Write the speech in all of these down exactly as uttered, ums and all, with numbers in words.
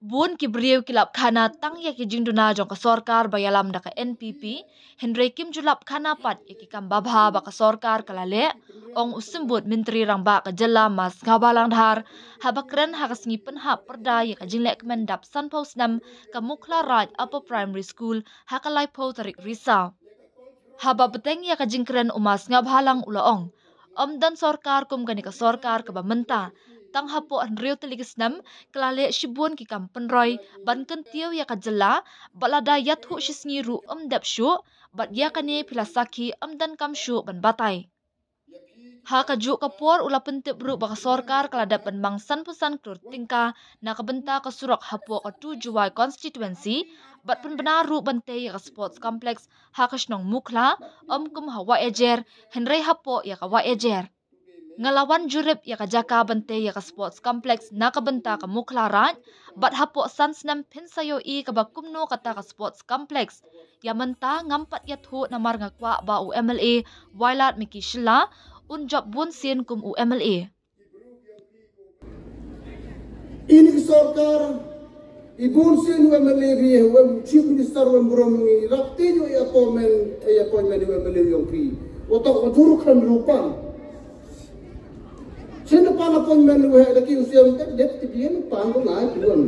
Bun ki briew ki lap khana tang ïa ki jingduna jong ka sorkar ba ïalam da ka N P P, hynrei kim ju lap khana pat ïa ki kam babha ba ka sorkar ka la leh, ong u Symbud Myntri Rangbah ka jylla Ma Sniawbhalang Dhar, haba kren ha ka sngi pynhap pyrda ïa ka jingleh kmen dap sanphew snem ka Mukhla Raij Upper Primary School ha ka laiphew tarik Risaw. Haba bteng ïa ka jingkren u Ma Sniawbhalang u la ong, ym don sorkar kum kane ka sorkar kaba mynta. Tang hapoh hynriew tylli ki snem, ka la leh shibun ki kam pynroi ban kyntiew ïa ka jylla, bad lada ïathuh shisngi ruh ym dep shuh, bad ïa kane phi la sakhi ym don kam shuh ban batai. Ha kajuh ka por u la pyntip ruh ba ka sorkar ka la dep ban mang sanphew san klur tyngka na ka bynta ka surok hapoh ka Tu Jowai constituency, bad pynbna ruh ban tei ïa ka sports complex ha ka shnong Mukhla, ym kum ha Wahiajer, hynrei hapoh ïa ka Wahiajer. Nga la wan jurip ïa ka jaka ban tei ïa ka sports complex na ka bynta ka Mukhla Raij, bad hapoh san snem phin sa ïohi kaba kumno kata ka sports complex. Ïa mynta ngam pat ïathuh namar nga kwah ba u M L A Wailadmiki Shylla un jop bun sien kum u M L A. Ini ki sorkar, i bun sien u M L A bi, u Chief Minister u em burom ngi, rap te jo i appointment, i appointment u M L A yong pi. Wa tok wa juru kan rupan. Sien pan appointment u he da ki u sien tek dep ti bien pan ko ngai ki wan.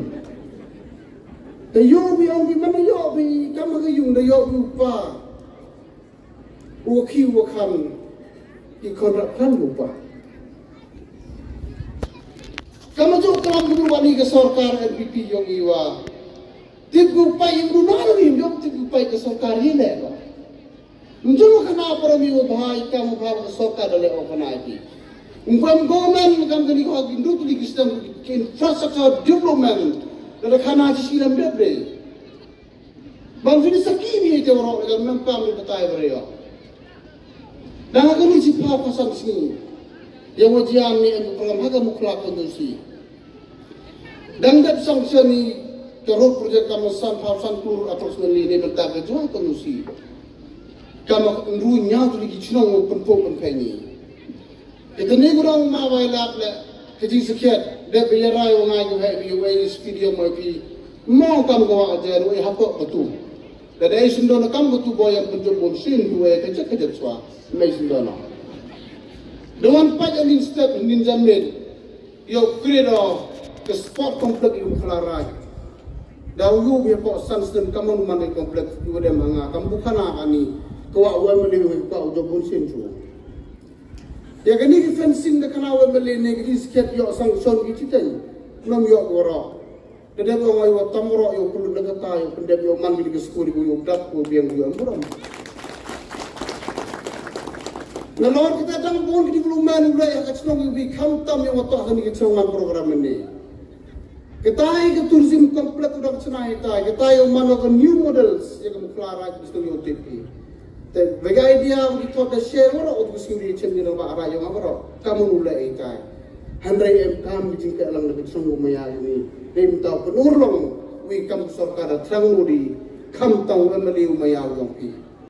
Te yo bi ong bi man yo bi kam ka yung da yo bi pa. U ki u kan ki kontrak kan u pa. Kama jo kam bu wani ka sorkar N P P yong iwa. Tip gu pai yu na ni yong tip gu pai ka sorkar ni ne ba. Njo kana para mi u bhai kam bha ka sorkar da le o kana ki. Ngam government kam kani ko gindu tu di system infrastructure development. Da kana ji silam de. Ban fini saki ni te waro ila mem pam ni batai bare yo. Dang ka ni si pa pasan sini. Ya wajian ni em program ha ka Mukhla constituency. Dang dep sanction ni ka road project kam san pa san klur approximately ni benta ka jua constituency. Kam nru nya tu di chnong mo penpo penpenyi. Kita ni gurang ma wai lap le. Kiti sekiat. Dep ya rai wa ngai ko hai bi wai studio mo pi. Mo kam ko wa ajar wai hapok betul. Da dei sendon kam ko tu boy yang penjok bon sin tu wai kejek kejek swa. Mai sendon. Dewan pajak nin step nin jamin. Yo credo ke sport complex yu Mukhla Raij. Da yu bi pok san stem kamon man complex yu dem hanga kam bukana kani. Ko wa wai mali ko wa jok bon sin tu. Ya kani ki fencing da kana wa mele ne ki sket yo sanction ki chiteng. Nom yo waro. Da dep yo ngai wa tamro yo kulut na kata yo pendep yo man ki skul yo dap ko biang yo amburam. Na lor kita dang bon ki development ulai ya kachnong yo bi kam tam yo wa toh kani ki chongan program ni. Kitai ka tourism complex u dang chna itai, kitai u man ka new models ya ka Mukhla Raij bistu yo tipi. Te bega idea u di thot da share waro u di suri chen ni ba ra yo ngabaro. Kamu nu le itai. Handai em kam bi jing ka lang le chung u maya ni. Dem ta ko nur long wi kam sorkar da trang u di kam tang u M L A u maya u yong pi.